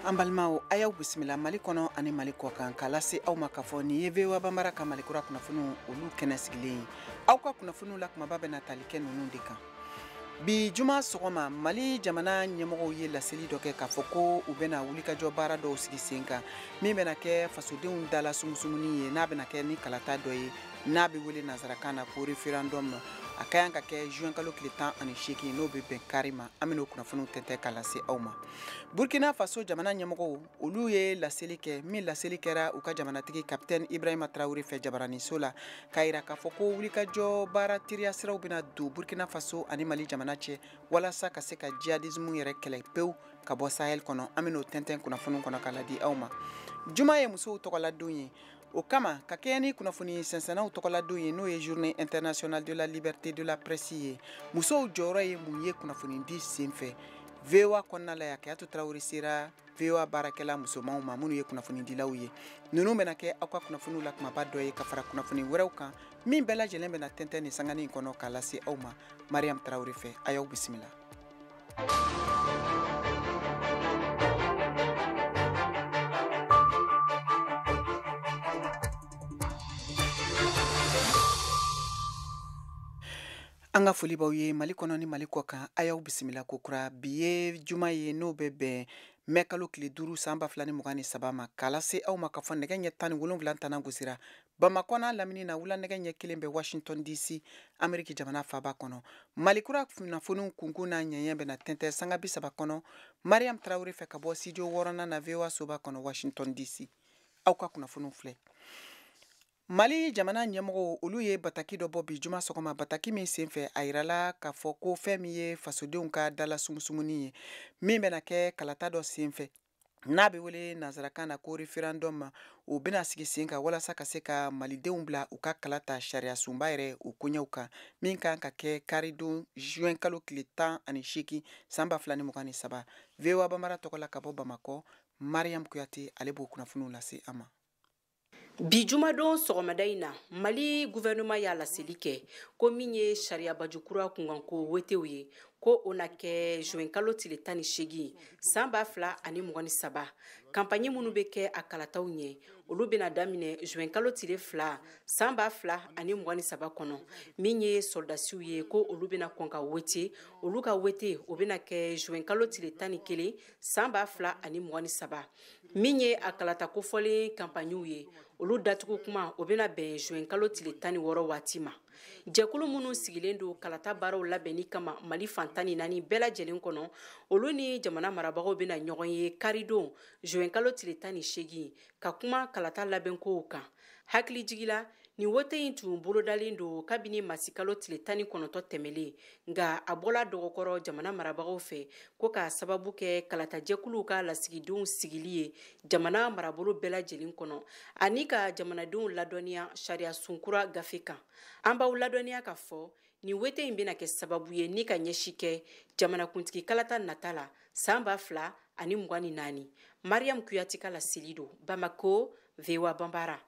An balimaw, a y'aw bisimila Mali kɔnɔ ani Mali kɔ kan, k'a lase aw ma k'a fɔ nin ye VOA Bambara ka Mali kura kunnafoniw olu kɛnɛ sigilen ye. Aw ka kunnafoniw la kumaba bɛna tali kɛ ninnu de kan. Bi juma sɔgɔma, Mali jamana ɲɛmɔgɔw ye laseli dɔ kɛ k'a fɔ ko u bɛna wulikajɔ baara dɔw sigi sen kan min bɛna kɛ fasodenw dala sumusumuni ye, n'a bɛna kɛ ni kalata dɔ ye n'a bɛ wele nansarakan na ko référendum. A ka kan ka kɛ juin kalo tile 18, n'o bɛ bɛn kari ma. An bɛn'o kunnafoniw tɛntɛn k'a lase aw ma. Burkina Faso jamana ɲɛmɔgɔw, olu ye laseli kɛ min laseli kɛra u ka jamanatigi capitaine Ibrahima Traoré fɛ jabaraniso la, k'a yira k'a fɔ ko wulikajɔ baara teriya siraw bɛna don Burkina Faso ani Mali jamana cɛ walasa ka se ka djihadisme yɛrɛ kɛlɛ pewu ka bɔ Sahel kɔnɔ. An bɛn'o tɛntɛn kunnafoniw kɔnɔ k'a ladi aw ma. Juma ye musow tɔgɔladon ye. O kama, ka kɛɲɛ ni kunnafoni sɛnsɛnnaw tɔgɔladon ye, n'o ye Journée internationale de la liberté de la presse ye, musow jɔyɔrɔ ye mun ye kunnafonidi sen fɛ? VOA kɔnɔna la yan, Kayatu Tarawele sera VOA baarakɛla musomanw ma minnu ye kunnafonidilaw ye. Ninnu bɛna kɛ aw ka kunnafoniw la kumaba dɔ ye ka fara kunnafoni wɛrɛw kan min bɛɛ lajɛlen bɛna tɛntɛn nin sanganin in kɔnɔ k'a lase aw ma Mariam Tarawele fɛ. A y'aw bisimila. An ka foli b'aw ye Mali kɔnɔ ni Mali kɔ kan. A y'aw bisimila kokura. Bi ye juma ye, n'o bɛ bɛn mɛ kalo tile 5 san 2023 ma, k'a lase aw ma k'a fɔ nɛgɛ ɲɛ 17 tana gosira Bamakɔ n'a lamini na, wula nɛgɛ ɲɛ 1 bɛ Washington DC, Ameriki jamana faaba kɔnɔ. Mali kura kunnafoniw kunkun n'a ɲɛɲɛ bɛna tɛntɛn sanga 30 kɔnɔ Mariam Tarawele fɛ ka bɔ studio 6nan na VOA soba kɔnɔ Washington DC. Aw ka kunnafoniw filɛ. Mali jamana ɲɛmɔgɔw, olu ye bataki dɔ bɔ bi juma sɔgɔma, bataki min senfɛ a yirala k'a fɔ ko fɛn min ye fasodenw ka dala sumusumuni ye min bɛna kɛ kalata dɔ senfɛ n'a bɛ wele nansarakan na ko référendum, o bɛna sigi sen kan walasa ka se ka malidenw bila u ka kala ta sariya sunba yɛrɛ o koɲɛw kan, min kan ka kɛ karidon juin kalo tile 18 san 2023. VOA Bambara tɔgɔ la ka bɔ Bamakɔ, Mariam Kuyate, ale b'o kunnafoniw lase an ma. Bi jumadon sɔgɔmada in na, Mali gouvernement y'a laseli kɛ ko min ye sariyabaju kura kunkanko wotew ye, ko o na kɛ juin kalo tile 18 san 2023. Campagne minnu bɛ kɛ a kalataw ɲɛ, olu bɛna daminɛ juin kalo tile 2 san 2023 kɔnɔ. Min ye sɔrɔdasiw ye, ko olu bɛna kɔn ka wote, olu ka wote o bɛna kɛ juin kalo tile 11 san 2023. Min ye a kalata kofɔlen campagnew ye, olu datugu kuma o bɛna bɛn juin kalo tile 16 waati ma. Jɛkulu minnu sigilen don kalata baaraw labɛnni kama Mali fan 14 bɛɛ lajɛlen kɔnɔ, olu ni jamana marabagaw bɛna ɲɔgɔn ye karidon juin kalo tile 18 ka kuma kalata labɛnkow kan. Hakilijigila, nin wote in tun bolodalen don kabini masikalo tile 19 tɛmɛlen, nka a bɔla dɔgɔkɔrɔ jamana marabagaw fɛ ko k'a sababu kɛ kalatajɛkuluw ka lasigidenw sigili ye jamana marabolo bɛɛ lajɛlen kɔnɔ ani ka jamanadenw ladɔnniya sariya sunkura gafe kan. An b'aw ladɔnniya k'a fɔ nin wote in bɛna kɛ sababu ye ni ka ɲɛsin kɛ jamanakuntigi kalata nata la san 2024. Mariam Kuyate ka laseli don Bamako, VOA Bambara.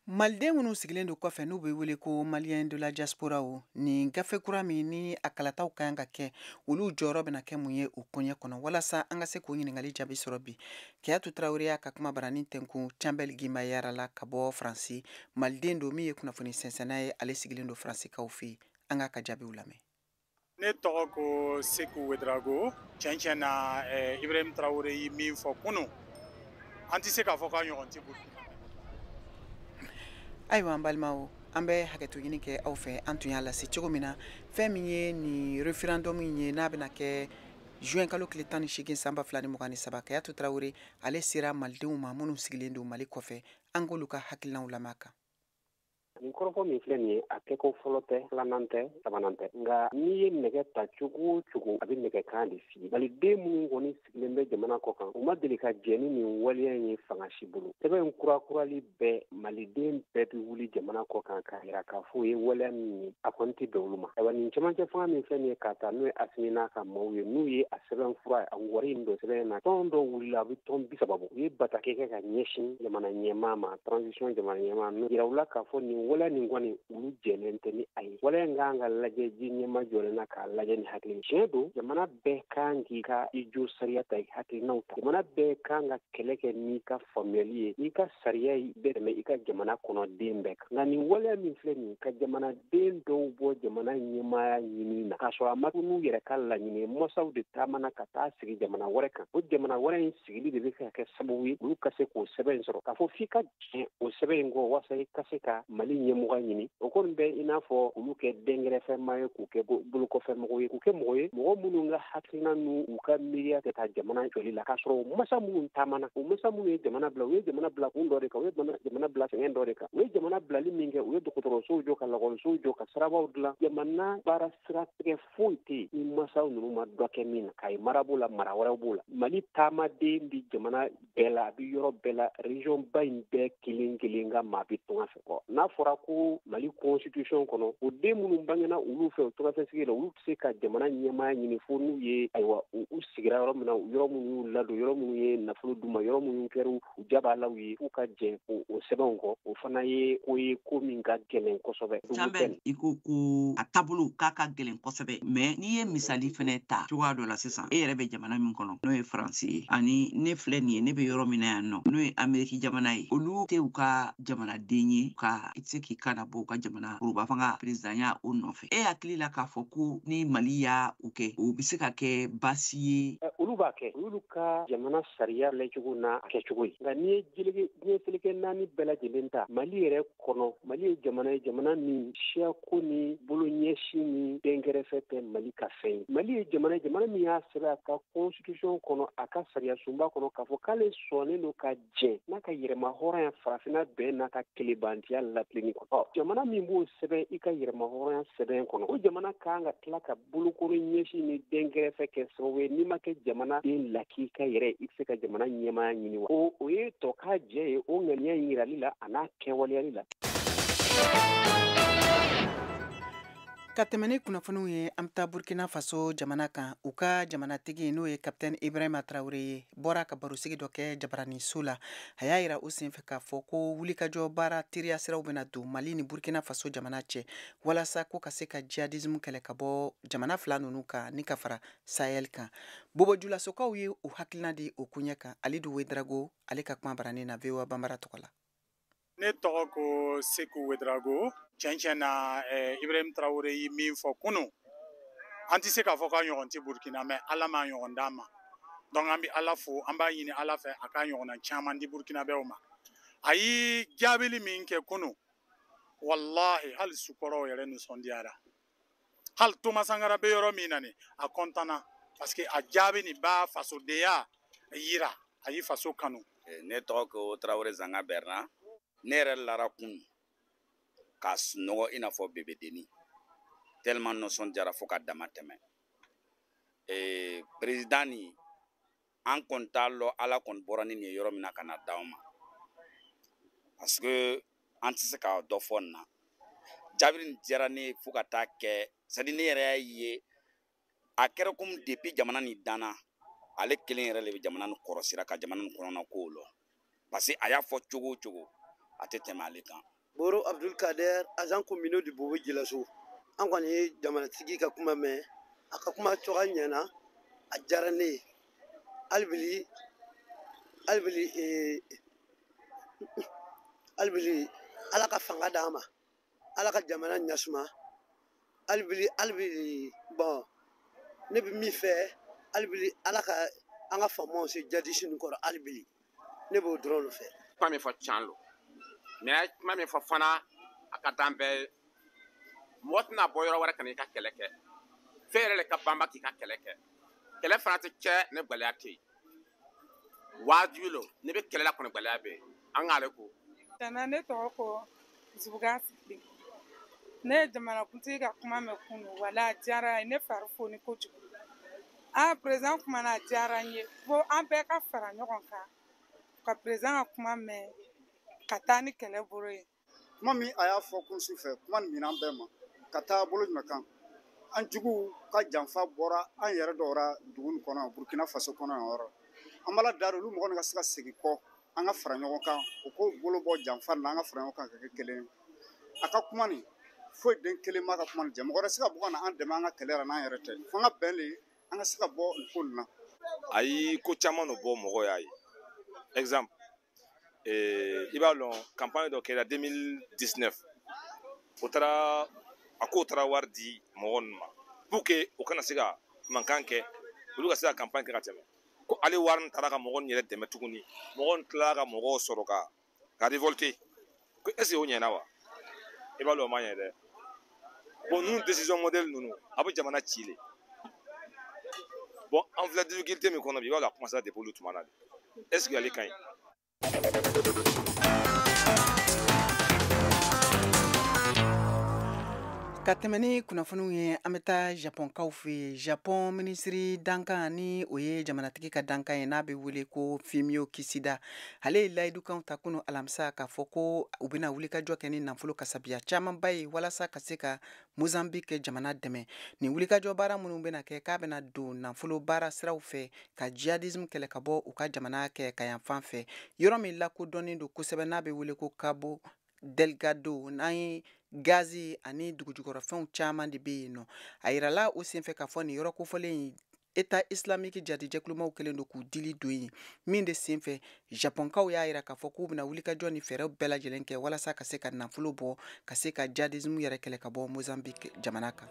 Maliden minnu sigilen don kɔfɛ, n'u bɛ wele ko Maliens de la diaspora, o nin gafe kura min ni a kalataw ka kan ka kɛ, olu jɔyɔrɔ bɛna kɛ mun ye o koɲɛ kɔnɔ? Walasa an ka se k'o ɲininkali jaabi sɔrɔ bi, Keyatu Tarawele y'a ka kuma baranin tɛnkun Canbɛli Gimba Yara la ka bɔ Faransi. Maliden don min ye kunnafoni sɛnsɛnna ye, ale sigilen don Faransikaw fɛ yen. An k'a ka jaabiw lamɛn. Ne tɔgɔ ko Seku Wedrago. Tiɲɛ tiɲɛ na, Ibrahim Traoré ye min fɔ kunun, an tɛ se k'a fɔ k'a ɲɔgɔn tɛ Burukina. Ayiwa, an balimaw, an bɛ hakɛto ɲini kɛ aw fɛ. An tun y'a lase cogo min na, fɛn min ye nin référendum in ye n'a bɛna kɛ juin kalo tile 18 san 2023, Kayatu Tarawele ale sera malidenw ma minnu sigilen don Mali kɔfɛ. An k'olu ka hakilinaw lamɛn a kan. Nin kɔrɔfɔ min filɛ nin ye, a kɛko fɔlɔ tɛ, filanan tɛ, sabanan tɛ, nka n'i ye nɛgɛ ta cogo o cogo, a bɛ nɛgɛ kan de f'i ye. Maliden minnu kɔni sigilen bɛ jamana kɔ kan, u ma deli ka jɛ ni nin waleya in ye fanga si bolo. Sɛbɛn in kurakurali bɛɛ, maliden bɛɛ bɛ wuli jamana kɔ kan k'a yira k'a fɔ o ye waleya min ye, a kɔni tɛ bɛn olu ma. Ayiwa, nin cɛmancɛ fanga min filɛ nin ye k'a ta, n'o ye Asimi n'a ka maaw ye, n'u ye a sɛbɛn fura a wari in don sɛbɛn na, tɔn dɔw wulila, a bɛ tɔn 30 bɔ, u ye bataki kɛ ka ɲɛsin jamana ɲɛmaa ma, transition jamana ɲɛmaa, n'o yira u la k'a fɔ nin waleya nin kɔni olu jɛnnen tɛ ni a ye. Waleya in kan ka lajɛ ji ɲɛma jɔlen na k'a lajɛ ni hakili. Tiɲɛ don, jamana bɛɛ kan k'i ka i jo sariya ta, i hakilinaw ta. Jamana bɛɛ kan ka kɛlɛ kɛ n'i ka faamuyali ye, n'i ka sariya bɛɛ tɛmɛ i ka jamana kɔnɔden bɛɛ kan. Nka nin waleya min filɛ nin ka jamanaden dɔw bɔ jamana ɲɛmaaya ɲini na k'a sɔrɔ a ma n'u yɛrɛ ka laɲini, masaw de taamana ka taa sigi jamana wɛrɛ kan. O jamana wɛrɛ in sigili de bɛ se ka kɛ sababu ye olu ka se k'o sɛbɛn in sɔrɔ, k'a fɔ f'i ka jɛn o sɛbɛn in kɔ walasa i ka se ka Mali ɲɛmɔgɔ ɲini. O kɔni bɛ i n'a fɔ olu kɛ dɛnkɛrɛfɛmaa ye, k'u kɛ bolokɔfɛmɔgɔ ye, k'u kɛ mɔgɔ ye, mɔgɔ minnu ka hakilina n'u u ka miiriya tɛ taa jamana jɔli la, k'a sɔrɔ o masa minnu taamana, o masa minnu ye jamana bila, u ye jamana bila kun dɔ de kan, u ye jamana bila sɛgɛn dɔ de kan. U ye jamana bilali min kɛ, u ye dɔgɔtɔrɔsow jɔ, ka lakɔlisow jɔ, ka sirabaw dilan. Jamana baara siratigɛ foyi tɛ yen ni masaw ninnu ma dɔ kɛ min na. Kayi mara b'o la, mara wɛrɛw b'o la. Mali taamaden bɛ jamana bɛɛ la, a bɛ yɔrɔ bɛɛ la, région ba in bɛɛ kelen kelen ka maa bɛ tunga fɛ. N'a fɔra ko Mali constitution kɔnɔ, o den minnu bangena olu fɛ o tungafɛsigi la, olu tɛ se ka jamana ɲɛmaaya ɲini fo n'u ye, ayiwa, u sigira yɔrɔ min na, yɔrɔ minnu y'u ladon, yɔrɔ minnu ye nafolo d'u ma, yɔrɔ minnu kɛra u jabalaw ye, f'u ka jɛn o sɛbɛnw kɔ. O fana ye ko ye, ko min ka gɛlɛn kosɛbɛ. Canbɛn, i ko ko a taabolo k'a ka gɛlɛn kosɛbɛ, mais n'i ye misali fɛnɛ ta cogoya dɔ la sisan, e yɛrɛ bɛ jamana min kɔnɔ n'o ye Faransi ye, ani ne filɛ nin ye, ne bɛ yɔrɔ min na yan nɔ n'o ye Ameriki jamana ye, olu tɛ u ka jamanaden ye ka i tɛ se k'i kan bɔ u ka jamana foroba fanga perezidanya o nɔfɛ. E hakili la k'a fɔ ko ni Mali y'a o kɛ, o bɛ se ka kɛ baasi ye? Olu b'a kɛ, olu ka jamana sariya lɛcogo n'a kɛcogo ye. Nka n'i ye seleke naani bɛɛ lajɛlen ta Mali yɛrɛ kɔnɔ, Mali ye jamana ye, jamana min siyako ni bolo ɲɛsin ni dɛnkɛrɛfɛ tɛ Mali ka fɛn ye. Mali ye jamana ye, jamana min y'a sɛbɛn a ka constitution kɔnɔ, a ka sariya sunba kɔnɔ, k'a fɔ k'ale sɔnnen don ka jɛn n'a ka yɛrɛma hɔrɔnya farafinna bɛn n'a ka kelebantiya latilenni kɔnɔ. Jamana min b'o sɛbɛn i ka yɛrɛma hɔrɔnya sɛbɛn kɔnɔ, o jamana kan ka tila ka bolokoro ɲɛsin ni dɛnkɛrɛfɛ kɛ sababu ye n'i ma kɛ jamana den lakika yɛrɛ, i tɛ se ka jamana ɲɛmaaya ɲini wa? O ye tɔ k'a jɛ ye o ŋaniya in yirali la a n'a kɛwaleyali la. Ka tɛmɛ ni kunnafoniw ye, an bɛ taa Burkina Faso jamana kan. U ka jamanatigi n'o ye Capitaine Ibrahima Traoré ye, bɔra ka barosigi dɔ kɛ jabaraniso la. A y'a yira o senfɛ k'a fɔ ko wulikajɔ baara teriya siraw bɛna don Mali ni Burkina Faso jamana cɛ, walasa ko ka se ka jihadisme kɛlɛ ka bɔ jamana fila ninnu kan ni ka fara Sahel kan. Bobo Julasokaw ye u hakilina di o koɲɛ kan. Alidu Wedrago ale ka kuma baranin na VOA Bambara tɔgɔ la. Ne tɔgɔ ko Seku Wedrago. Tiɲɛ na, Ibrahim Traoré ye min fɔ kunun, an tɛ se k'a fɔ k'a ɲɔgɔn tɛ Burkina, mais Ala m'a ɲɔgɔn d'an ma. Donc an bɛ Ala fo, an b'a ɲini Ala fɛ a k'a ɲɔgɔnna caman di Burkinabɛw ma. A ye jaabili min kɛ kunun, walahi hali sukɔrɔw yɛrɛ nisɔndiyara. Hali Thomas Sankara bɛ yɔrɔ min na nin, a kɔntanna parce que a jaabi nin b'a fasodenya yira, a y'i faso kanu. Ne tɔgɔ ko Traoré Zanga Bernard. Ne yɛrɛ lara kunun k'a sunɔgɔ i n'a fɔ bebedenni, tellement nisɔndiyara fo ka dama tɛmɛ. Président nin, an kɔni t'a lɔ Ala kɔni bɔra ni nin ye yɔrɔ min na ka na d'anw ma, parce que an tɛ se ka dɔ fɔ nin na. Jaabiri nin diyara ne ye fo ka taa kɛ, c'est à dire ne yɛrɛ y'a ye a kɛra komi depuis jamana nin danna, ale kelen yɛrɛ de bɛ jamana nin kɔrɔsira ka jamana nin kɔnɔna kow lɔ, parce que a y'a fɔ cogo o cogo a tɛ tɛmɛ ale kan. Boro Abdul Kader, agent communal du Bobo Dioulasso. An kɔni ye jamanatigi ka kuma mɛn, a ka kuma cogoya ɲɛna, a diyara ne ye. Hali bi Ala ka fanga d'an ma, Ala ka jamana ɲɛsuma. Hali bi bon, ne bɛ min fɛ, hali bi Ala ka an ka faamaw se jadisi nin kɔrɔ, hali bi ne b'o dɔrɔn de fɛ. Kuma min fɔ tiɲɛ don. Mais kuma min fɔ fana, a ka d'an bɛɛ ye. Mɔgɔ tɛna bɔ yɔrɔ wɛrɛ ka n'i ka kɛlɛ kɛ. Fɛn yɛrɛ de ka banba k'i ka kɛlɛ kɛ. Kɛlɛ fana tɛ kɛ ni gɛlɛya tɛ yen. Wajibi lo, n'i bɛ kɛlɛ la kɔni gɛlɛya bɛ yen. An k'ale ko. Tana, ne tɔgɔ ko Zubuga Sidibe. Ne ye jamanakuntigi ka kuma mɛn kunun, wala a diyara n ye, ne fari foni kojugu. An président kumana, a diyara n ye. Fo an bɛɛ ka fara ɲɔgɔn kan ka président ka kuma mɛn, ka taa ni kɛlɛ bolo ye. Kuma min a y'a fɔ kun su fɛ, kuma nin minɛn bɛɛ ma ka taa bolo jumɛn kan? An juguw ka janfa bɔra an yɛrɛ dɔw ra dugu nin kɔnɔ, Burkina Faso kɔnɔ yan yɔrɔ. An b'Ala dari olu mɔgɔ nin ka se ka segin kɔ, an ka fara ɲɔgɔn kan, u k'o bolo bɔ janfa nin na, an ka fara ɲɔgɔn kan ka kɛ kelen ye. A ka kuma nin foyi den kelen ma ka kuma nin jɛ, mɔgɔ wɛrɛ se ka bɔ ka na an dɛmɛ an ka kɛlɛ la n'an yɛrɛ tɛ. Fo an ka bɛn de, an ka se ka bɔ nin ko nin na. Ayi, ko caman no bɔ mɔgɔ y'a ye. Exemple, i b'a lɔn campagne dɔ kɛra 2019, o taara a k'o taara wari di mɔgɔ ninnu ma pour que o kana se ka mankan kɛ, olu ka se ka campagne kɛ ka tɛmɛ. Ko ale wari nin taara ka mɔgɔ nin yɛrɛ dɛmɛ tuguni, mɔgɔ nin tilala ka mɔgɔw sɔrɔ ka révolter. Ko est ce que o ɲɛna wa? I b'a lɔn o ma ɲɛ dɛ. Bon, ninnu décision modèle ninnu a bɛ jamana ci le. Bon, an filɛ difficulté min kɔnɔ bi, i b'a dɔn a commencé depuis olu tuma na de. Est ce que ale ka ɲi? Ka tɛmɛ ni kunnafoniw ye, an bɛ taa Japɔnkaw fɛ yen. Japɔn minisiri dankan, ni o ye jamanatigi ka dankan ye, n'a bɛ wele ko Fumio Kishida, ale ye layidukanw ta kunu alamisa k'a fɔ ko u bɛna wulikajɔ kɛ ni nafolo kasabiya camanba ye walasa ka se ka Mozambique jamana dɛmɛ. Nin wulikajɔ baara minnu bɛna kɛ, k'a bɛna don nafolo baara siraw fɛ ka jihadisme kɛlɛ ka bɔ u ka jamana kɛ ka yan fan fɛ, yɔrɔ min lakodɔnnen don kosɛbɛ n'a bɛ wele ko Cabo Delgado, n'an ye gazi ani dugujukɔrɔfɛnw caman de bɛ yen nɔ. A yirala o senfɛ k'a fɔ nin yɔrɔ kofɔlen in, État islamique jadijɛkulumaw kɛlen don k'u dili don yen, min de senfɛ Japɔnkaw y'a yira k'a fɔ k'u bɛna wulikajɔ ni fɛɛrɛw bɛɛ lajɛlen kɛ walasa ka se ka nafolo bɔ, ka se ka jihadisme yɛrɛ kɛlɛ ka bɔ Mozambique jamana kan.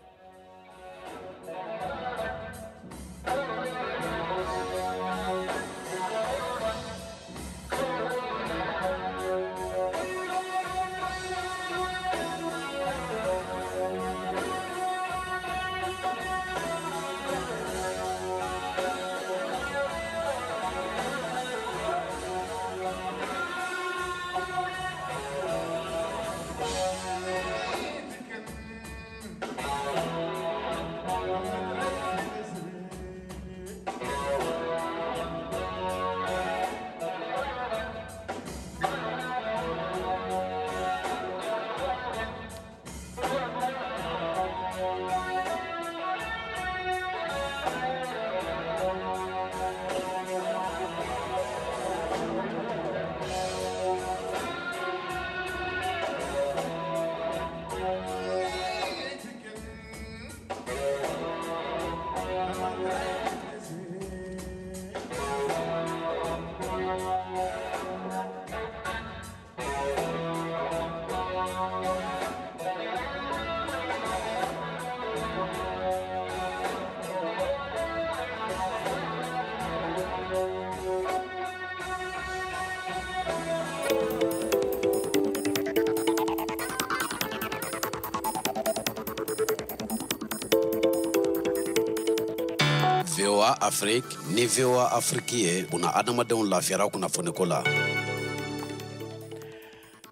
VOA Afrique ni VOA Afrique ye buna adamadenw lafiyara kunnafoniko la.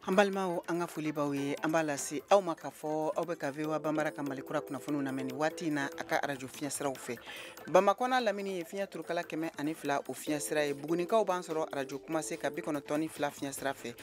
An balimaw, an ka foli b'aw ye. An b'a lase aw ma k'a fɔ aw bɛ ka VOA Bambara ka Mali kura kunnafoniw lamɛn nin waati in na a ka arajo fiɲɛsiraw fɛ. Bamakɔ n'a lamini ye fiɲɛ turukala 102 o fiɲɛsira ye. Bugunikaw b'an sɔrɔ arajo Kumase ka 92 fiɲɛsira fɛ.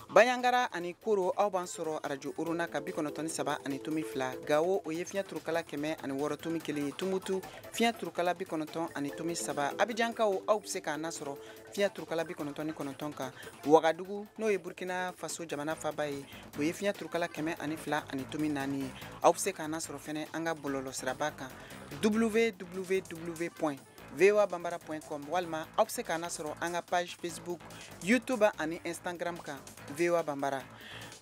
Bayangara ani Koro, aw b'an sɔrɔ arajo Orona ka 93.2. Gawo, o ye fiɲɛ turukala 106.1 ye. Tumutu, fiɲɛ turukala 90.3. Abijankaw, aw bɛ se k'an nasɔrɔ fiɲɛ turukala 99 kan. Wagadugu, n'o ye Burkina Faso jamana faba ye, o ye fiɲɛ turukala 102.4 ye. Aw bɛ se k'an nasɔrɔ fɛnɛ an ka bɔlɔlɔsiraba kan www.voabambara.com, walima aw bɛ se k'an nasɔrɔ an ka page Facebook, YouTube ani Instagram kan VOA Bambara.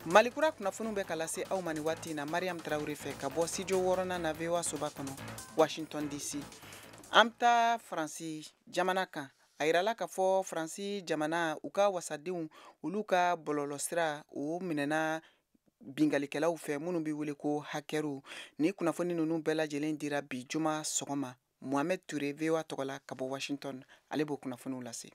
Mali kura kunnafoniw bɛ ka lase aw ma nin waati in na Mariam Traoré fɛ ka bɔ studio 6nan na VOA soba kɔnɔ, Washington DC. An bɛ taa Faransi jamana kan. A yirala k'a fɔ Faransi jamana u ka wasadenw, olu ka bɔlɔlɔsira o minɛna bingalikɛlaw fɛ minnu bɛ wele ko hackers. Ni kunnafoni ninnu bɛɛ lajɛlen dira bi juma sɔgɔma. Mohamed Touré, VOA tɔgɔ la ka bɔ Washington, ale b'o kunnafoniw lase.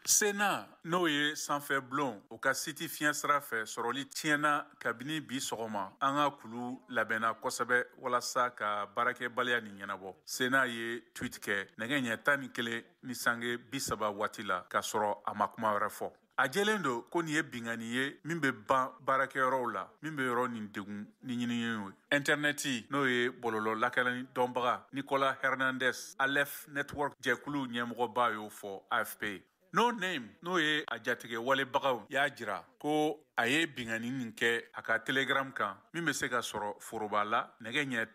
Sénat, n'o ye sanfɛ bulon, o ka site fiɲɛ sira fɛ sɔrɔli tiɲɛna kabini bi sɔgɔma. An ka kulu labɛnna kosɛbɛ walasa ka baarakɛbaliya nin ɲɛnabɔ. Sénat ye tweet kɛ nɛgɛ ɲɛ 11:30 waati la, k'a sɔrɔ a ma kuma wɛrɛ fɔ. A jɛlen don ko nin ye binkanni ye min bɛ ban baarakɛyɔrɔw la, min bɛ yɔrɔ nin degun ni ɲinini ye. Intɛrnɛti, n'o ye bɔlɔlɔ lakanani dɔnbaga Nicolas Hernandez, Aleph Network jɛkulu ɲɛmɔgɔba, y'o fɔ AFP. No Name, n'o ye a jatigɛ walebagaw y'a jira ko a ye binkanni nin kɛ a ka Telegram kan min bɛ se ka sɔrɔ foroba la nɛgɛ ɲɛ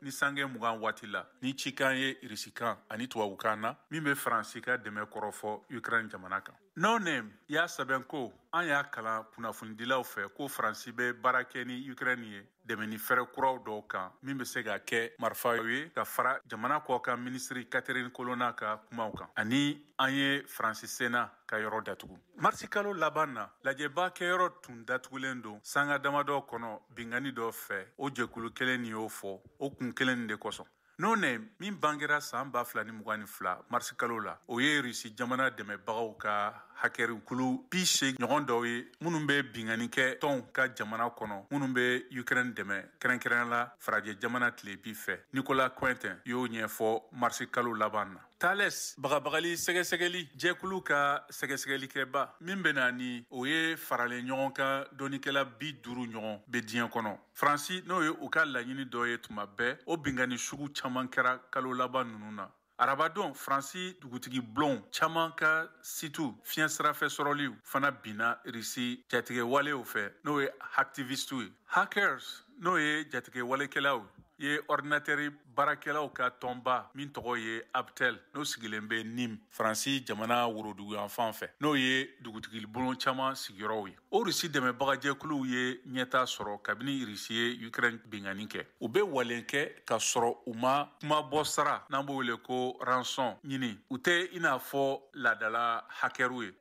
10:20 waati la ni cikan ye irisikan ani tubabukan na min bɛ Faransi ka dɛmɛ kɔrɔfɔ Ukraine jamana kan. No Name y'a sɛbɛn ko an y'a kalan kunnafonidilaw fɛ ko Faransi bɛ baara kɛ ni Ukraine ye dɛmɛni fɛɛrɛ kuraw dɔw kan min bɛ se ka kɛ marifa ye ka fara jamana kɔkan minisiri Catherine Colonna ka kumaw kan ani an ye Faransi Sena ka yɔrɔ datugu. Marisi kalo laban na, lajɛba kɛyɔrɔ tun datugulen don sanga damadɔ kɔnɔ binkanni dɔ fɛ, o jɛkulu kelen nin y'o fɔ o kun kelen nin de kosɔn. No Name min bangera san 2022 marisi kalo la, o ye Rusi jamana dɛmɛbagaw ka hakɛri kulu 80 ɲɔgɔn dɔw ye minnu bɛ binkanni kɛ tɔnw ka jamana kɔnɔ minnu bɛ Ukraine dɛmɛ kɛrɛnkɛrɛnnenya la farajɛ jamana tilebin fɛ. Nicolas Quentin y'o ɲɛfɔ marisi kalo laban na. Thales bagabagali sɛgɛsɛgɛli jɛkulu ka sɛgɛsɛgɛlikɛba min bɛ na ni o ye faralen ɲɔgɔn kan dɔnnikɛla 50 ɲɔgɔn bɛ diɲɛ kɔnɔ. Faransi n'o ye u ka laɲini dɔ ye tuma bɛɛ, o binkanni sugu caman kɛra kalo laban ninnu na. Arabadon, Faransi dugutigi bulon caman ka situ fiɲɛ sirafɛ sɔrɔliw fana binna Irisi jatigɛwalew fɛ, n'o ye hacktivistew ye. Hackers n'o ye jatigɛwalekɛlaw ye ordinateur baarakɛlaw ka tɔnba min tɔgɔ ye Abtel, n'o sigilen bɛ Nîmes, Faransi jamana woroduguyanfan fɛ, n'o ye dugutigi bulon caman sigiyɔrɔw ye. O Rusi dɛmɛbagajɛkuluw ye ɲɛta sɔrɔ kabini Rusi ye Ukraine binkanni kɛ. U bɛ walen kɛ ka sɔrɔ u ma kumabɔ sara n'an b'o wele ko rançon ɲini. U tɛ i n'a fɔ laadala hackers ye.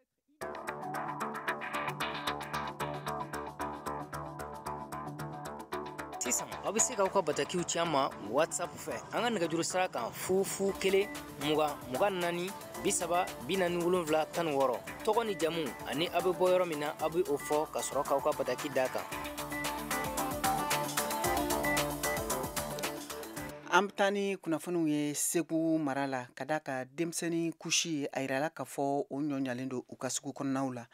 Sisan aw bɛ se k'aw ka batakiw ci an ma WhatsApp fɛ an ka nɛgɛjuru sira kan 0 0 1 20 24 30 47 16. Tɔgɔ ni jamu ani aw bɛ bɔ yɔrɔ min na, aw bɛ o fɔ ka sɔrɔ k'aw ka bataki d'a kan. An bɛ taa ni kunnafoniw ye Segu mara la ka d'a ka denmisɛnnin kusi a yirala k'a fɔ o ɲɔɲalen don u ka sugu kɔnɔnaw la.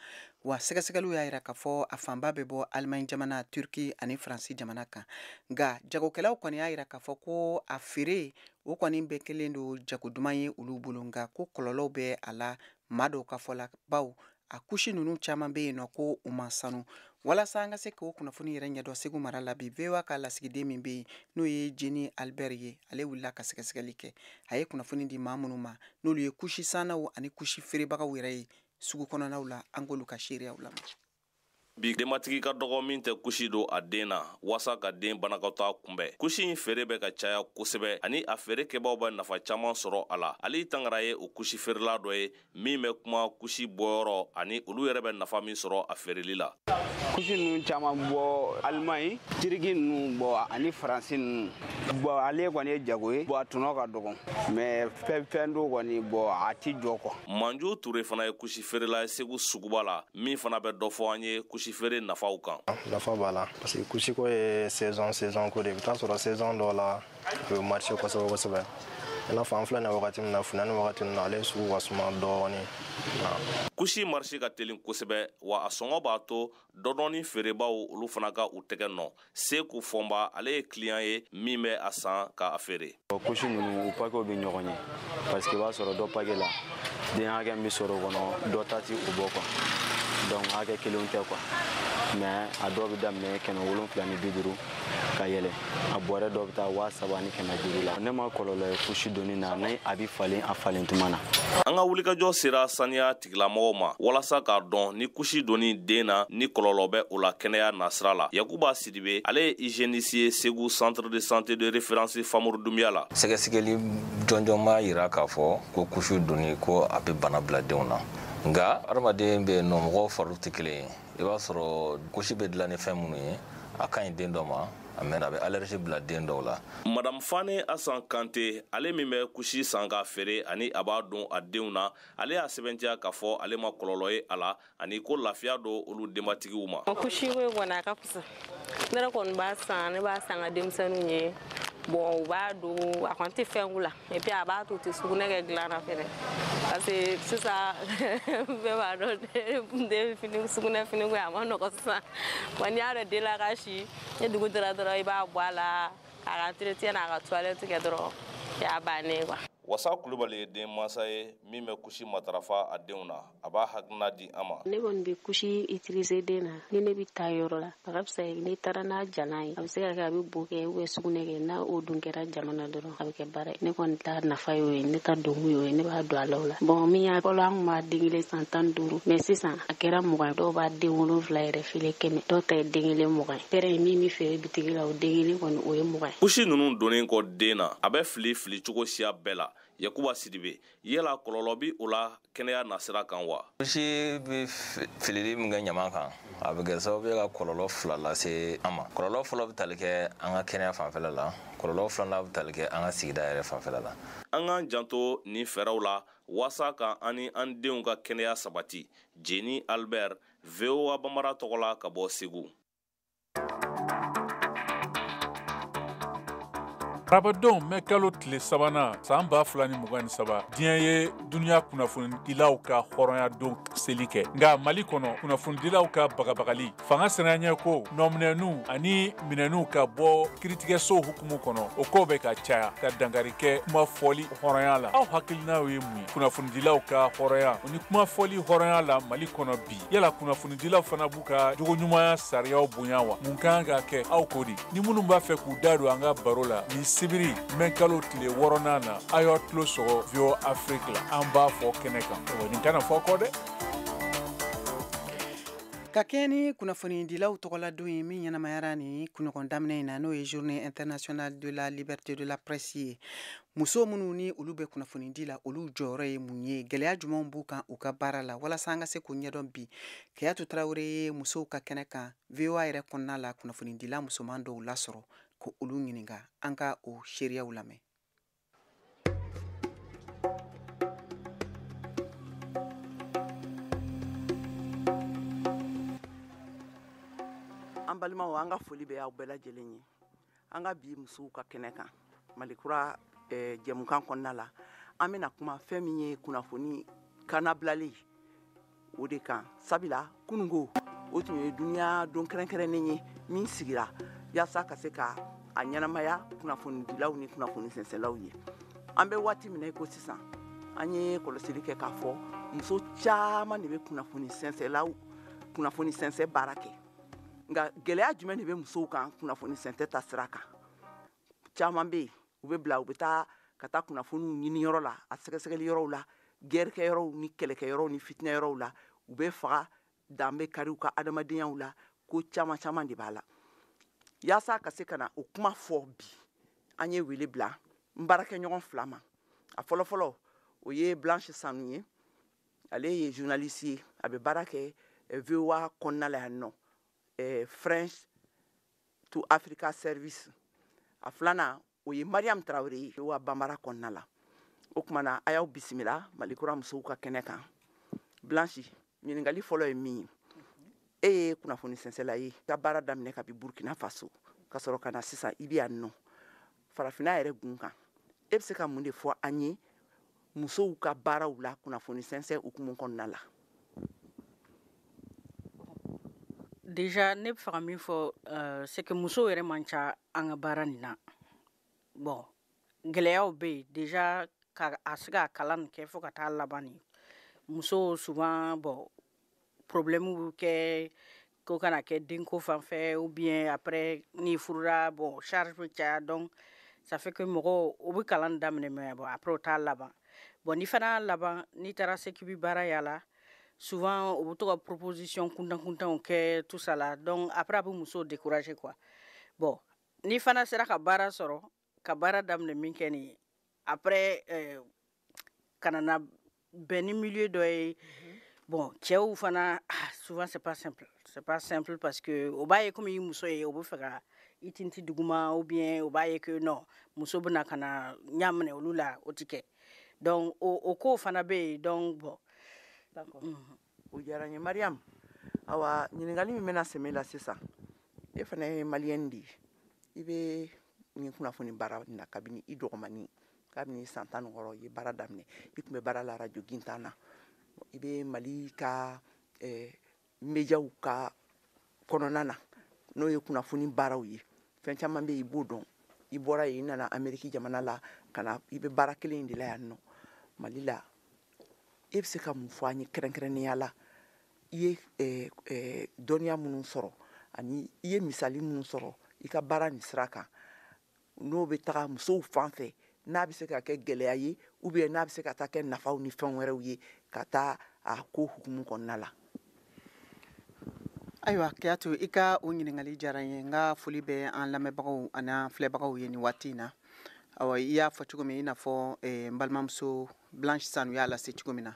Wa sɛgɛsɛgɛliw y'a yira k'a fɔ a fanba bɛ bɔ Allemagne jamana, Turki ani Faransi jamana kan. Nka jagokɛlaw kɔni y'a yira k'a fɔ ko a feere o kɔni bɛɛ kɛlen don jago duman ye olu bolo, nka ko kɔlɔlɔw bɛ a la maa dɔw ka fɔ la, bawo a kusi ninnu caman bɛ yen nɔ ko u ma sanu. Walasa an ka se k'o kunnafoni yɛrɛ ɲɛdɔn Segu mara la bi, VOA ka lasigiden min bɛ yen n'o ye Jenny Albert ye, ale wulila ka sɛgɛsɛgɛli kɛ. A ye kunnafoni di maa minnu ma n'olu ye kusi sannaw ani kusi feerebagaw yɛrɛ ye sugu kɔnɔnaw la, an k'olu ka seereyaw lamɛn. Bi denbatigi ka dɔgɔ min tɛ kusi don a den na waasa ka den banakɔtaa kunbɛn. Kusi in feere bɛ ka caya kosɛbɛ ani a feere kɛbaaw bɛ nafa caman sɔrɔ a la. Ale Tangara ye o kusi feerela dɔ ye min bɛ kuma kusi bɔyɔrɔ ani olu yɛrɛ bɛ nafa min sɔrɔ a feereli la. Kusi ninnu caman bɔ Alimaɲi, Tiriki ninnu bɔ ani Faransi ninnu. Bɔn ale kɔni ye jago ye, bɔn a tɔnɔ ka dɔgɔ mais fɛn dɔw kɔni bɔn a ti jɔ quoi. Manju Ture fana ye kusi feerela ye Segu suguba la min fana bɛ dɔ fɔ an ye kusi feere nafaw kan. Nafa b'a la parce que kusi ko ye saison ko de ye. I bɛ taa sɔrɔ saison dɔw la a bɛ marché kosɛbɛ kosɛbɛ. I n'a fɔ an filɛ nin wagati min na, funteni wagati ninnu na, ale sugu ka suma dɔɔnin. Kusi marché ka teli kosɛbɛ wa a sɔngɔ b'a to dɔdɔɔni feerebaw olu fana ka u tɛgɛ nɔ. Seku Fɔnba ale ye client ye min bɛ a san k'a feere. Kusi ninnu u paquetw bɛ ɲɔgɔn ɲɛ parce que i b'a sɔrɔ dɔ paquet la den hakɛ min bɛ sɔrɔ o kɔnɔ dɔ ta ti o bɔ quoi. Donc hakɛ kelenw tɛ quoi, mais a dɔw bɛ daminɛ 750 ka yɛlɛ, a bɔrɛ dɔw bɛ taa 3500 la. Ne ma kɔlɔlɔ ye kusi donni na ni a bɛ falen a falen tuma na. An ka wulikajɔ sera saniya tigilamɔgɔw ma walasa k'a dɔn ni kusi donni den na ni kɔlɔlɔ bɛ o la kɛnɛya nasira la. Yakuba Sidibe ale ye hygiéniste ye Segu centre de santé de référence Famuru Dunbiya la. Sɛgɛsɛgɛli jɔnjɔn b'a yira k'a fɔ ko kusi donni ko a bɛ bana bila denw na. Nka adamaden bɛ yen nɔ, mɔgɔw fariw tɛ kelen ye. I b'a sɔrɔ kusi bɛ dilan ni fɛn minnu ye, a ka ɲi den dɔ ma, mais a bɛ allergie bila den dɔw la. Madame Fane Asan Kante ale min bɛ kusi san k'a feere ani a b'a don a denw na, ale y'a sɛbɛntiya k'a fɔ ale ma kɔlɔlɔ ye a la ani ko lafiya don olu denbatigiw ma. Kusi ko in kɔni a ka fisa. Ne yɛrɛ kɔni b'a san, ne b'a san ka denmisɛnninw ye. Bon u b'a don a kɔni tɛ fɛn k'u la et puis a b'a to u tɛ sugunɛ kɛ dilan na fɛnɛ parce que sisan bɛɛ b'a dɔn den fini sugunɛ fini ko a ma nɔgɔ sisan. Wa n'i y'a dɔn den la ka si ni dugu jɛra dɔrɔn i b'a bɔ a la a ka entretien n'a ka toilette kɛ dɔrɔn y'a bannen quoi. Wasa Kulubali ye den mansa ye min bɛ kusi matarafa a denw na. A b'a hakilina di an ma. Ne kɔni bɛ kusi utiliser den na ni ne bɛ taa yɔrɔ la. A ka fisa ne taara n'a jalan ye, a bɛ se ka kɛ a bɛ bo kɛ ou bien sugunɛ kɛ, n'a o dun kɛra jama na dɔrɔn a bɛ kɛ baara ye. Ne kɔni ta nafa y'o ye, ne ta donkun y'o ye, ne b'a don a la o la. Bon, min y'a fɔlɔ, an tun b'a den kelen san 15, mais sisan a kɛra 20. Dɔw b'a den 7 yɛrɛ file 100, dɔw ta ye den kelen 20 ye. Pɛrɛn min bɛ feere bitigi la, o den kelen kɔni o ye 20 ye. Kusi ninnu donnen kɔ den na, a bɛ fili fili cogo siya bɛɛ la. Yakuba Sidibe, yala kɔlɔlɔ bi o la kɛnɛya nasira kan wa? Kusi bɛ filili min kɛ ɲama kan, a bɛ kɛ sababu ye ka kɔlɔlɔ fila lase an ma. Kɔlɔlɔ fɔlɔ bɛ tali kɛ an ka kɛnɛya fanfɛla la, kɔlɔlɔ filanan bɛ tali kɛ an ka sigida yɛrɛ fanfɛla la. An k'an janto nin fɛɛrɛw la waasa ka an ni an denw ka kɛnɛya sabati. Jeni Albert, VOA Bambara tɔgɔ la ka bɔ Segu. Arabadon mɛ kalo tile sabanan san 2023, diɲɛ ye duniya kunnafonidilaw ka hɔrɔnya don seli kɛ. Nka Mali kɔnɔ, kunnafonidilaw ka bagabagali, fanga sinaɲɛ ko nɔminɛniw ani minɛniw ka bɔ kiiritigɛsow hukumu kɔnɔ, o kow bɛ ka caya ka dankari kɛ kuma fɔli hɔrɔnya la. Aw hakilinaw ye mun ye kunnafonidilaw ka hɔrɔnya o ni kuma fɔli hɔrɔnya la Mali kɔnɔ bi? Yala kunnafonidilaw fana b'u ka jogoɲumanya sariyaw bonya wa? Mun kan ka kɛ aw ko di? Ni minnu b'a fɛ k'u da don an ka baro la ni sibiri mɛ kalo tile 6nan na, a y'aw tulo sɔgɔ VOA Afrique la, an b'a fɔ kɛnɛ kan. Nin kana fɔ kɔ dɛ. Ka kɛɲɛ ni kunnafonidilaw tɔgɔladon ye min ɲɛnamayara ni kunɲɔgɔn daminɛ in na, n'o ye Journée internationale de la liberté de la presse ye, muso minnu ni olu bɛ kunnafonidi la, olu jɔyɔrɔ ye mun ye? Gɛlɛya jumɛnw b'u kan u ka baara la? Walasa an ka se k'o ɲɛdɔn bi, Keyatu Tarawele ye musow ka kɛnɛ kan VOA yɛrɛ kɔnɔna la kunnafonidila musoman dɔw lasɔrɔ ko olu ɲininka. An ka o seereyaw lamɛn. An balimaw, an ka foli bɛ aw bɛɛ lajɛlen ye an ka bi musow ka kɛnɛ kan Malikura jɛmukan kɔnɔna la. An bɛna kuma fɛn min ye kunnafoni kanabilali o de kan, sabula kununko o tun ye duniya don kɛrɛnkɛrɛnnen ye min sigira yaasa ka se ka a ɲɛnamaya kunnafonidilaw ni kunnafoni sɛnsɛnlaw ye. An bɛ waati min na i ko sisan, an ye kɔlɔsili kɛ k'a fɔ muso caman de bɛ kunnafoni sɛnsɛnlaw kunnafoni sɛnsɛn baara kɛ. Nka gɛlɛya jumɛn de bɛ musow kan kunnafoni sɛnsɛn ta sira kan? Caman bɛ yen, u bɛ bila, u bɛ taa ka taa kunnafoniw ɲini yɔrɔ la, a sɛgɛsɛgɛli yɔrɔw la, guerre kɛyɔrɔw ni kɛlɛkɛyɔrɔw ni fitinɛ yɔrɔw la, u bɛ faga, dan bɛ kari u ka adamadenyaw la, ko caman caman de b'a la. Yaasa ka se ka na o kuma fɔ bi, an ye wele bila n baarakɛɲɔgɔn fila ma. A fɔlɔfɔlɔ, o ye Blanche Sanu ye. Ale ye journaliste ye, a bɛ baara kɛ VOA kɔnɔna la yan nɔ, French to Africa Service. A filanan, o ye Mariam Tarawele ye VOA Bambara kɔnɔna la. O tuma na, a y'aw bisimila Malikura musow ka kɛnɛ kan. Blanche, ɲininkali fɔlɔ ye min ye, e ye kunnafoni sɛnsɛnla ye, ka baara daminɛ kabi Burkina Faso ka sɔrɔ ka na sisan i bɛ yan nɔ farafinna yɛrɛ gun kan, e bɛ se ka mun de fɔ an ye musow ka baaraw la kunnafoni sɛnsɛn hukumu kɔnɔna la? Déjà, ne bɛ fɛ ka min fɔ, c'est que musow yɛrɛ man ca an ka baara nin na. Bon, gɛlɛyaw bɛ yen déjà ka a se ka kalan nin kɛ fo ka taa laban nin. Musow souvent, bon, problème bɛ kɛ ko kana kɛ denko fan fɛ, ou bien après n'i furura, bon, charge bɛ caya. Donc ça fait que mɔgɔw u bɛ kalan daminɛ, mais bon, après u t'a laban. Bon, ni fana y'a laban, n'i taara se k'i bɛ baara yala, souvent u bɛ to ka proposition kuntan kuntanw kɛ, tout ça là. Donc après a bɛ musow décourager quoi. Bon, n'i fana sera ka baara sɔrɔ, ka baara daminɛ min kɛ nin ye, après ka na bɛn ni milieu dɔ ye, bon, cɛw fana, souvent c'est pas simple, c'est pas simple, parce que o b'a ye komi i muso ye, o bɛ fɛ ka i tinti duguma, ou bien o b'a ye que non, muso bɛna ka na ɲa minɛ olu la, o ti kɛ. Donc o kow fana bɛ yen. Donc bon. D'accord, o diyara n ye Mariam. Awa, ɲininkali min bɛna sɛmɛ la sisan, e fana ye maliyɛn de ye, i bɛ nin kunnafoni baara in na kabini i dɔgɔmanin, kabini san 16 i ye baara daminɛ. I tun bɛ baara la radio Gintan na, i bɛ Mali ka médiaw ka kɔnɔna na, n'o ye kunnafoni baaraw ye. Fɛn caman bɛ yen, i b'o dɔn. I bɔra yen, i nana Amérique jamana la. ka na i bɛ baara kelen in de la yan nɔ Mali la. E bɛ se ka mun fɔ an ye kɛrɛnkɛrɛnnenya la, i ye dɔnniya minnu sɔrɔ ani i ye misali minnu sɔrɔ i ka baara nin sira kan, n'o bɛ taga musow fan fɛ, n'a bɛ se ka kɛ gɛlɛya ye ou bien n'a bɛ se ka taa kɛ nafaw ni fɛn wɛrɛw ye ka taa a ko hukumu kɔnɔna la? Ayiwa Kiyatu, i ka o ɲininkali diyara n ye. N ka foli bɛ an lamɛnbagaw ani an filɛbagaw ye nin waati in na. Awa, i y'a fɔ cogo min, i n'a fɔ n balimamuso Blanche Sanu y'a lase cogo min na,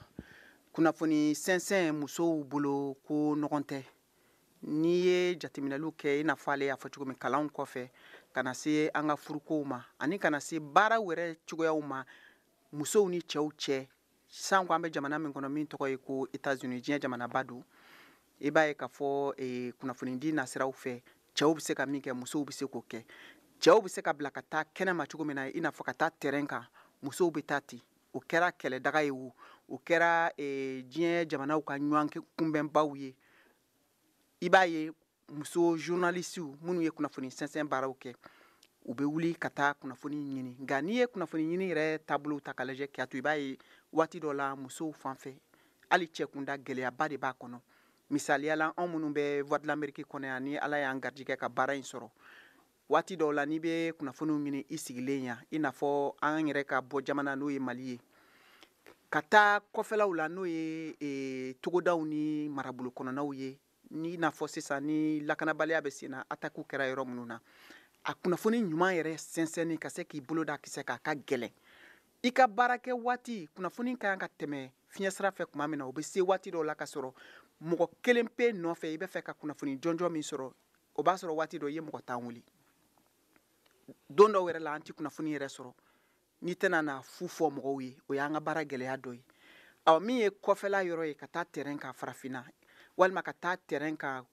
kunnafoni sɛnsɛn musow bolo ko nɔgɔn tɛ. N'i ye jateminɛliw kɛ, i n'a fɔ ale y'a fɔ cogo min, kalanw kɔfɛ ka na se an ka furukow ma ani ka na se baara wɛrɛ cogoyaw ma musow ni cɛw cɛ, sanko an bɛ jamana min kɔnɔ min tɔgɔ ye ko États-Unis, diɲɛ jamanaba don, i b'a ye k'a fɔ kunnafonidi nasiraw fɛ, cɛw bɛ se ka min kɛ, musow bɛ se k'o kɛ. Cɛw bɛ se ka bila ka taa kɛnɛma cogo min na, i n'a fɔ ka taa terrain kan, musow bɛ taa ten. O kɛra kɛlɛdaga ye o, o kɛra diɲɛ jamanaw ka ɲɔgɔn kunbɛnbaw ye. I b'a ye muso journalisiw minnu ye kunnafoni sɛnsɛn baaraw kɛ, u bɛ wuli ka taa kunnafoni ɲini. Nka n'i ye kunnafoni ɲini yɛrɛ taabolo ta k'a lajɛ Kiyatu, i b'a ye waati dɔ la musow fan fɛ, hali cɛkunda gɛlɛyaba de b'a kɔnɔ. Misaliya la, anw minnu bɛ Voix de l'Amérique kɔnɔ yan, ni Ala y'an garijɛgɛ ka baara in sɔrɔ, waati dɔw la n'i bɛ kunnafoniw ɲini i sigilen yan, i n'a fɔ an yɛrɛ ka bɔ jamana n'o ye Mali ye, ka taa kɔfɛlaw la n'o ye togodaw ni marabolo kɔnɔnaw ye, ni n'a fɔ sisan ni lakanabaliya bɛ sen na, attaque kɛra yɔrɔ minnu na, a kunnafoni ɲuman yɛrɛ sɛnsɛnni ka se k'i bolo da kisɛ kan, a ka gɛlɛn. I ka baara kɛ waati, kunnafoni ka kan ka tɛmɛ fiɲɛ sira fɛ tuma min na, o bɛ se waati dɔw la ka sɔrɔ mɔgɔ kelen pe nɔfɛ i bɛ fɛ ka kunnafoni jɔnjɔn min sɔrɔ, o b'a sɔrɔ waati dɔ i ye mɔgɔ 10 wuli. Don dɔw yɛrɛ la an tɛ kunnafoni yɛrɛ sɔrɔ, n'i tɛna na fu fɔ mɔgɔw ye, o y'an ka baara gɛlɛya dɔ ye. Ɔ min ye kɔfɛla yɔrɔ ye, ka taa terrain kan farafinna, walima ka taa terrain kan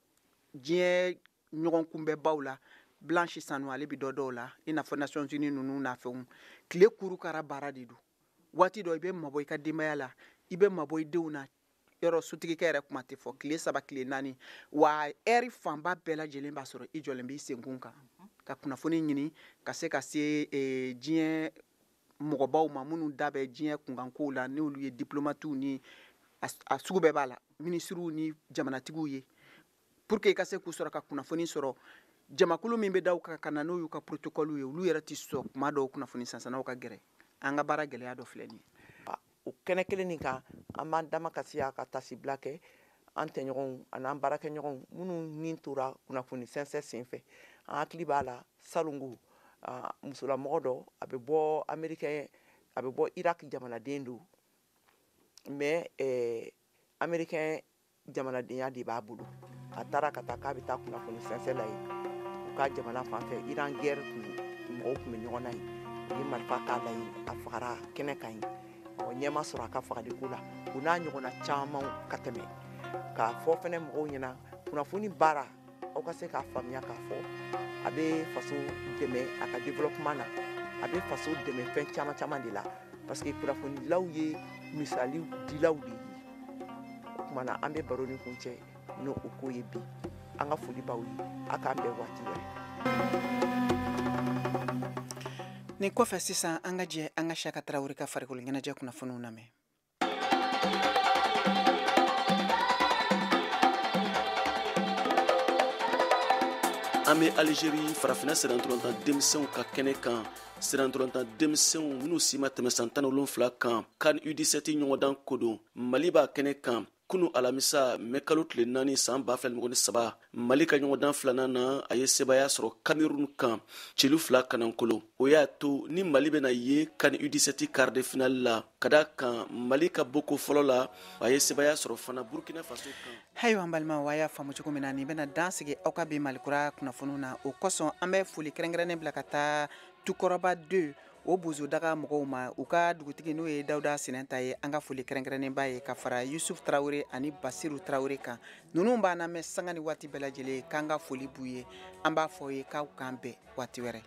diɲɛ ɲɔgɔn kunbɛnbaw la, Blanche Sanu ale bɛ dɔ dɔw la, i n'a fɔ Nations Unies ninnu n'a fɛnw, tile kurukara baara de don. Waati dɔ i bɛ mabɔ i ka denbaya la, i bɛ mabɔ i denw na, yɔrɔ sotigikɛ yɛrɛ kuma tɛ fɔ, tile 3 tile 4, wa ɛri fanba bɛɛ lajɛlen b'a sɔrɔ i jɔlen b'i senkun kan ka kunnafoni ɲini ka se ka se diɲɛ mɔgɔbaw ma minnu da bɛ diɲɛ kunkankow la, n'olu ye diplomatiw ni a sugu bɛɛ b'a la, minisiriw ni jamanatigiw ye, pour que i ka se k'u sɔrɔ ka kunnafoni sɔrɔ. Jamakulu min bɛ da u kan ka na n'o y'u ka protocole ye, olu yɛrɛ tɛ sɔn kuma dɔw kunnafoni sansanaw ka gɛrɛ. An ka baara gɛlɛya dɔ filɛ nin ye. O kɛnɛ kelen nin kan, an b'an damakasiya ka tasibila kɛ an tɛɲɔgɔnw an'an baarakɛɲɔgɔnw minnu ni tora kunnafoni sɛnsɛn senfɛ. An hakili b'a la salongo musolamɔgɔ dɔ, a bɛ bɔ américain, a bɛ bɔ Irak jamanaden don, mais américain jamanadenya de b'a bolo. A taara ka taa k'a bɛ taa kunnafoni sɛnsɛn la yen, u ka jamana fan fɛ, Iran guerre kun mɔgɔw tun bɛ ɲɔgɔn na yen, u ye marifa k'a la yen, a fagara kɛnɛ kan yen. Ɔ ɲɛ ma sɔrɔ a ka fagaliko la. O n'a ɲɔgɔnna caman ka tɛmɛ. K'a fɔ fɛnɛ mɔgɔw ɲɛna, kunnafoni baara, aw ka se k'a faamuya k'a fɔ a bɛ faso dɛmɛ a ka développement na, a bɛ faso dɛmɛ fɛn caman caman de la, parce que kunnafonidilaw ye misali dilaw de ye. O tuma na an bɛ baro ni kun cɛ n'o o ko ye bi. An ka foli b'aw ye, a k'an bɛn waati wɛrɛ. Nin kɔfɛ sisan an ka jɛ an ka Siyaka Tarawele ka farikolo ɲɛnajɛ kunnafoniw lamɛn. An bɛ Algérie farafinna sennantolatan denmisɛnw ka kɛnɛ kan, sennantolatan denmisɛnw minnu si ma tɛmɛ san 17 kan, CAN U17 ɲɔgɔndan ko don, Mali b'a kɛnɛ kan. Kunu alamisa mɛ kalo tile 4 san 2023, Mali ka ɲɔgɔndan filanan na, a ye sebaaya sɔrɔ Cameroun kan celu 2 kanankolo. O y'a to ni Mali bɛna ye CAN U17 quart de finale la, ka da kan Mali ka boko fɔlɔ la, a ye sebaaya sɔrɔ fana Burkina Faso kan. Ayiwa an balimaw, a y'a faamu cogo min na, nin bɛna dan sigi aw ka bi Malikura kunnafoniw na. O kosɔn an bɛ foli kɛrɛnkɛrɛnnen bila ka taa Tukɔrɔba 2 o bozodaga mɔgɔw ma, u ka dugutigi n'o ye Dawuda Sinɛnta ye, an ka foli kɛrɛnkɛrɛnnenba ye ka fara Yusuf Tarawele ani Basiru Tarawele kan. Ninnu b'an lamɛn sanga ni waati bɛɛ lajɛlen, k'an ka foli b'u ye. An b'a fɔ ye k'aw k'an bɛn waati wɛrɛ.